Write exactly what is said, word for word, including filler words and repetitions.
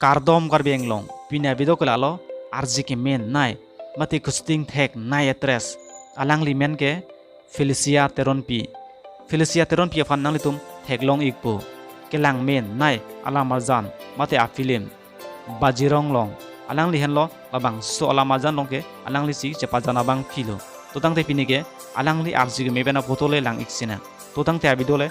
Kardom Karbi Anglong, pini a-video ke lalo, arje kemenei, mate kosting theknei actress. Alangli men ke Felicia Teronpi. Felicia Teronpi aphan nanglitum theklong ikpo. Kelang menei alam arjan, mate a-film Bajirong along. Alangli henlo labangso alam arjan along ke alangli si chepajan abang philo. To tangte pini ke alangli arje keme pen a-photo le lang ik sinang. To tangte a-video le